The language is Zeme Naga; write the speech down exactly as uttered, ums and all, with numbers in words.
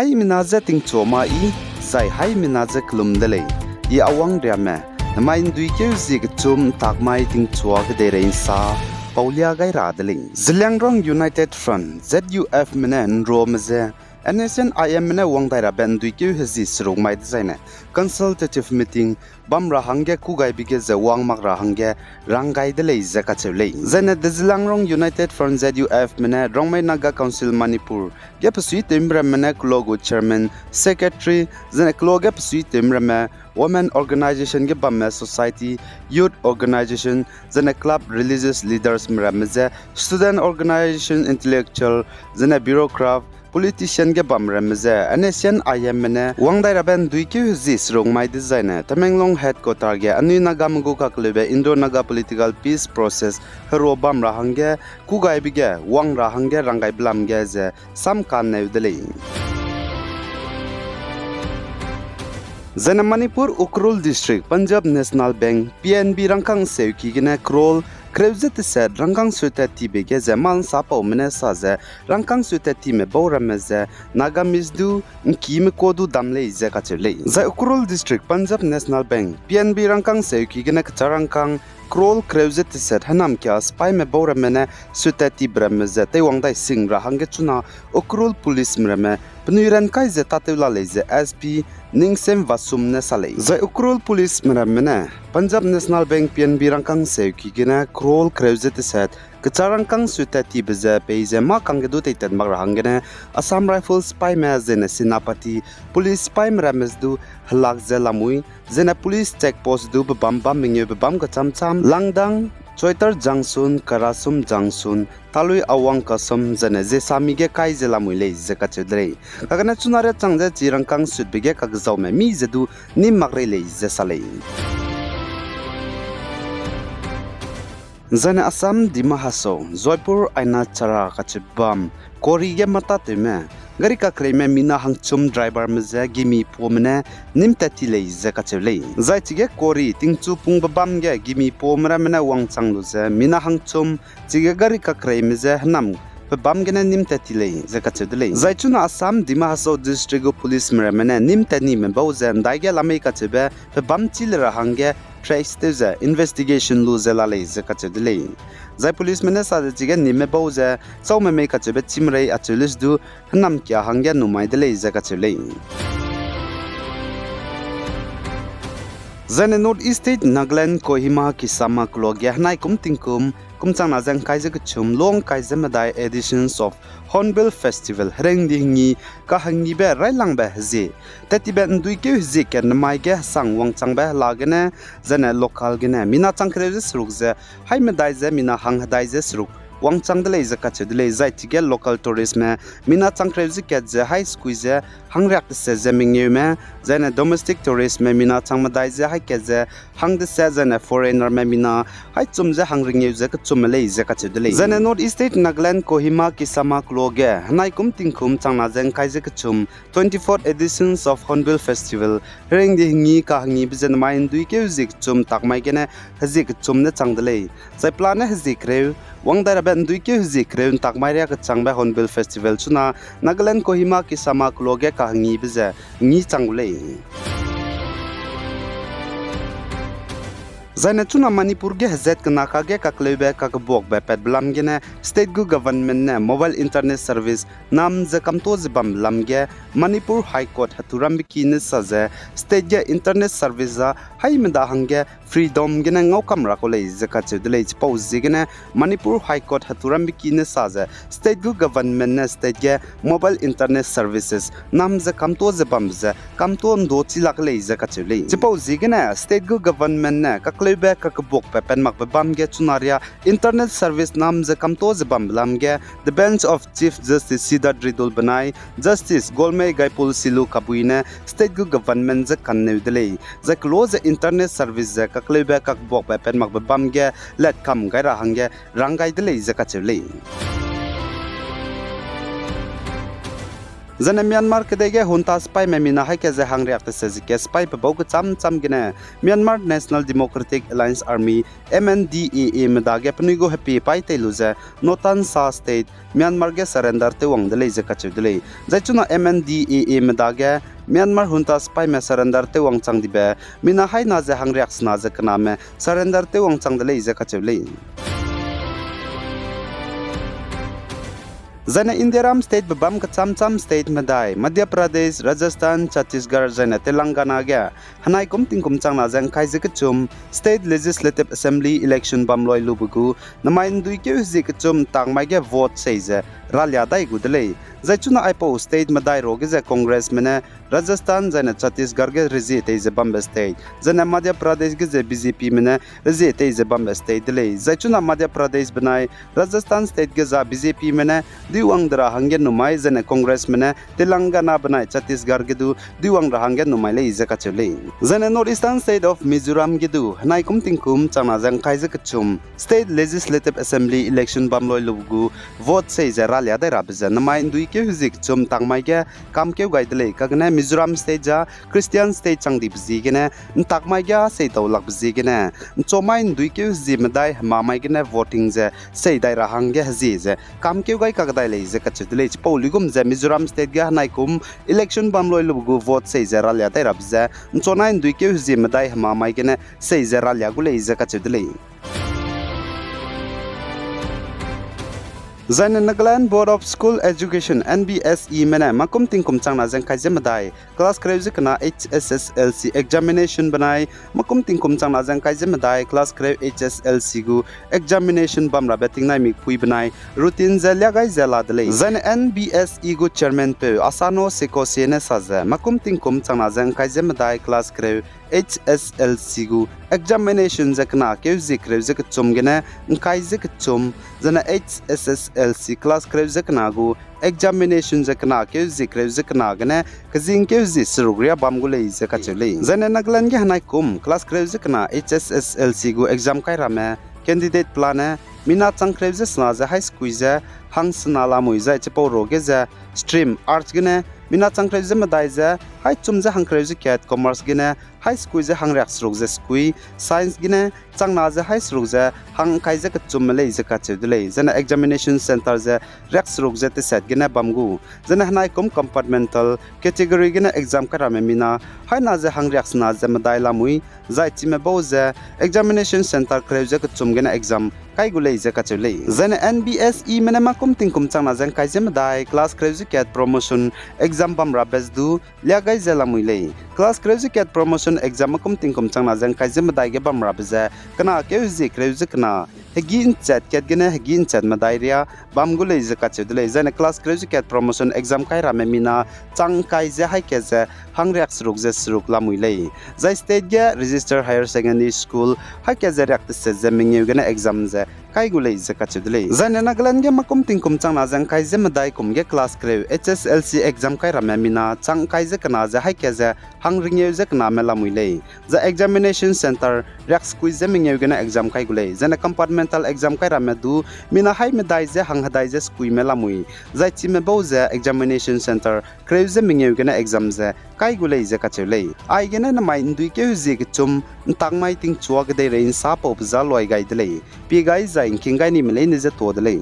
Haimena je tingchua ma i, zai haimena je kelum de lei. I Awang Riame, namai ’nduikeu zie kechum ’ntak mai tingchua kedeirei ’nsa paulia gai ra de lei. Zeliangrong United Front, Z U F me ne ’nruame je N S C N I M me ne wang dai rabe ’nduikeu hezie seruk mai dezaine consultative meeting bam ra hangge kûgaibe ge ze wang mak ra hangge rang gai de lei ze kacheu lei. Zaine de Zeliangrong United Front, Z U F me ne Rongmei Naga Council Manipur ge besuitewme ramme ne kelo gu chairman, secretary, zaine kelo ge besuitewme ramme, women organization ge bamme society, youth organization, zaine club, religious leaders me ramme je student organization, intellectual, zaine bureaucrat, politician ge bam ramme je N S C N I M me ne wang dai rabe ’nduikeu hezie seruk mai dezaine Tamenglong headquarter ge anui Nagame gu kakleube Indo-Naga political peace process herua bam ra hangge kûgaibe ge wang ra hangge rang gaibe lam ge ze sam kaneu de lei. Zaine Manipur Ukhrul District Punjab National Bank, P N B rangkâng seuki gene crore kereu ze teset rangkâng suitat tibe ge ze mâ ’nsapaume ne sa ze rangkâng suitat time bau ramme ze Nagamese du ’ngkime ka du dam lei ze kacheu lei. Zai Ukhrul District Punjab National Bank, P N B rangkâng seuki gene kecha rangkâng crore kereu ze teset hênam kia sipaime bau ramme ne suitat tibe ramme ze teiwang dai sing ra hangge chuna Ukhrul policeme ramme penui ran kai ze tâtew la lei ze S P Ningsem Vasum ne sa lei. Zai Ukhrul policeme ramme ne Punjab National Bank, P N B rangkâng seuki gene crore kereu ze teset kecha rangkâng suitat tibe ze peize mâ kangge du teitat mak ra hanggene Assam Rifles sipaime zaine Senapati police sipaime ramme ze du helak ze lamui, zaine police check post du pebâm bâm mengeu pebâm kechâm châm, Langdang, Choitar Junction, Karasum Junction, Talui Awang Kasum, zaine Jesami ge kai ze lamui lei ze kacheu de lei. Kagane chuna riâ chang ze chi rangkâng sutbe ge kagezaume mi ze du nîm mak rei lei ze sa lei. Zaine Assam Dima Hasao, Joypur Aina Chara kacheu bam quarry ge mâtatewme gari kakreime mina hangchum driverme je gimi puame ne nîm tat ti lei ze kacheu lei. Zai chige quarry tingchu pung pebâm ge gimi puame ramme ne wangchang lu ze mina hangchum chige gari kakreime je hênam pebâm gene nîm tat ti lei ze kacheu de lei. Zai chuna Assam Dima Hasao District gu policeme ramme ne nîm tat nime bau ze ’ndaige lamei kacheube pebâm chî le ra hangge trace tew ze investigation lu ze la lei ze kacheu de lei. Zai policeme ne sa ze chige nime bau ze châume mei kacheube chîmerei acheu lei du hênam kia hangge numai de lei ze kacheu lei. Zaine North East State Nagaland Kohima Kisama keloa ge henai kum tingkum kum changna ze ’ngkai ze kechum lung ’ngkai ze medai editions of Hornbill Festival herengdi hengi kahengibe railangbe hezie tat tibe ’nduikeu hezie kat nemai ge hesang wangchangbe hela gene, zaine local gene mina chang kereu ze seruk ze hai medai ze mina hang hedai ze seruk wangchang de lei ze kacheu de lei. Zai chige local touristme mina chang kereu ze kat ze hai sekui ze hangriak teset ze mengeume, zaine domestic touristme mina chang medai ze hai kat ze hang deset, zaine foreignerme mina hai chum ze hangrengeu ze kechumme lei ze kacheu de lei. Zaine North East State Nagaland Kohima Kisama keloa ge henai kum tingkum changna ze ’ngkai ze kechum twenty-fourth editions of Hornbill Festival herengdi hengi kahengibe ze nemai ’nduikeu hezie kechum ’ntak mai gene hezie kechum ne chang de lei. Zai pelane hezie kereu, wang dai rabe ’nduikeu hezie kereu ’ntak mai riâ kechangbe Hornbill Festival chuna Nagaland Kohima Kisama keloa ge kahengibe ze ngi chang gu lei. Zaine chuna Manipur ge hezat kena kage kakleube kakebuakbe patbe lam gene state gu government ne mobile internet service nam ze kamto ze bambe lam ge Manipur High Court heturambe ki ne sa ze state ge internet service a haimeda hangge freedom gene ngau kam ra kau lei ze kacheu de lei. Chipau ziegene Manipur High Court heturambe ki ne sa ze state gu government ne state ge mobile internet services nam ze kamto ze bambe ze kamto ’ndo chi lak lei ze kacheu lei. Chipau ziegene state gu government ne kakleube kakebuakbe pat makbe bam ge chuna riâ internet service nam ze kamto ze bambe lam ge the bench of Chief Justice Sidat Ridul benai Justice Golmei Gaipul Silu kabui ne state gu government je kanneu de lei. Zai keloa ze internet service ze kakleube kakbuakbe pat makbe bam ge latkam gai ra hangge rang gai de lei ze kacheu lei. Zaine Myanmar kedei ge junta sipaime mina haî ke ze hangriak tese ze ke sipai pe bau kechâm châm gene Myanmar National Democratic Alliance Army, M N D A A me dage penui gu hepie paî tei lu ze Northern Sha State, Myanmar ge surrender tew wang de lei ze kacheu de lei. Zai chuna M N D A A me dage Myanmar junta sipaime surrender tew wang chang dibe mina haî na ze hangriak sena ze kename surrender tew wang chang de lei ze kacheu lei. Zaine Indiaram state bebâm kechâm châm state medai, Madhya Pradesh, Rajasthan, Chhattisgarh zaine Telangana ge henai kum tingkum changna ze ngkai ze kechum State Legislative Assembly election bam loi lube gu namai ndui keu hezie kechum ntak mai ge vote sei ze ralia dai gu de lei. Zai chuna aipau state medai ruage ze Congressme ne Rajasthan zaine Chhattisgarh ge rezie tei ze bambe state, zaine Madhya Pradesh ge ze B J Pme ne rezie tei ze bambe state de lei. Zai chuna Madhya Pradesh benai Rajasthan state ge za B J Pme ne duiwang de ra hangge numai, zaine Congressme ne Telangana benai Chhattisgarh ge du duiwang ra hangge numai lei ze kacheu lei. Zaine North Eastern State of Mizoram ge du henai kum tingkum changna ze ngkai ze kechum State Legislative Assembly election bam loi lube gu vote sei ze ralia dai rabe ze namai ndui keu hezie kechum ntak mai ge kamkeu gai de lei. Kagene Mizoram state ja Christian state chang dibe ziegene ntak mai ge seitau lakbe ziegene nchomai ndui keu hezie medai hema mai gene voting ze sei dai ra hangge hezie ze kamkeu gai kakdai lei ze kacheu de lei. Chipau luigum ze Mizoram state ge henai kum election bam loi lube gu vote sei ze ralia dai rabe ze nchonai ndui keu hezie medai hema mai gene sei ze ralia gu lei ze kacheu de lei. Zaine Nagaland Board of School Education, N B S Eme ne makum tingkum changna ze ngkai ze medai class kereu ze kena H S S L C examination benai makum tingkum changna ze ngkai ze medai class kereu H S S L C gu examination bam rabe tingnaimik pui benai routine ze lia gai ze la de lei. Zaine N B S E gu chairman peu Asano Sekose ne sa ze makum tingkum changna ze ngkai ze medai class kereu H S S L C gu examination ze kena keu zie kereu ze kechum gene ngkai ze kechum, zaine H S S L C class kereu ze kena gu examination ze kena keu zie kereu ze kena gene kezing keu zie seruk riâ bam gu lei ze kacheu lei. Zaine Nagaland ge henai kum class kereu ze kena H S S L C gu exam kai ramme candidate pelane mina chang kereu ze sena ze hai sekui ze hang sena lamui zai chipau ruage ze stream arts gene mina chang kereu ze medai ze hai chum ze hang kereu ze kat, commerce gene hai sekui ze hang riak seruk ze sekui, science gene changna ze hai seruk ze hang ngkai ze kechumme lei ze kacheu de lei. Zaine examination centre ze riak seruk ze teset gene bam gu. Zaine henai kum compartmental category gene exam kai ramme mina haina ze hang riak sena ze medai lamui, zai chime bau ze examination centre kereu ze kechum gene exam kai gu lei ze kacheu lei. Zaine N B S Eme ne makum tingkum changna ze ngkai ze medai class kereu ze kat promotion exam bam rabe ze du lia gai ze lamui lei. Class kereu ze kat promotion exam makum tingkum changna ze ngkai ze medai ge bam rabe ze kena keu hezie kereu ze kena hegî nchat kat gene hegî nchat medai riâ bam gu lei ze kacheu de lei. Zaine class kereu ze kat promotion exam kai ramme mina chang ngkai ze hai kat ze hang riak seruk ze seruk lamui lei. Zai state ge register higher secondary school hai kat ze riak teset ze mengeu gene exam ze kai gu lei ze kacheu de lei. Zaine Nagaland ge makum tingkum changna ze ngkai ze medai kum ge class kereu H S S L C exam kai ramme mina chang ngkai ze kena ze hai kat ze hang ringeu ze kename lamui lei. Zai examination centre riak sekui ze mengeu gene exam kai gu lei. Zaine compartmental exam kai ramme du mina hai medai ze hang hedai ze sekuime lamui, zai chime bau ze examination centre kereu ze mengeu gene exam ze kai gu lei ze kacheu lei. Aigene namai ndui keu zie kechum ntak mai tingchua kedeirei nsa paube za luai gai de lei. Pie gai zai ngking gai nime leine ze tuâ de lei.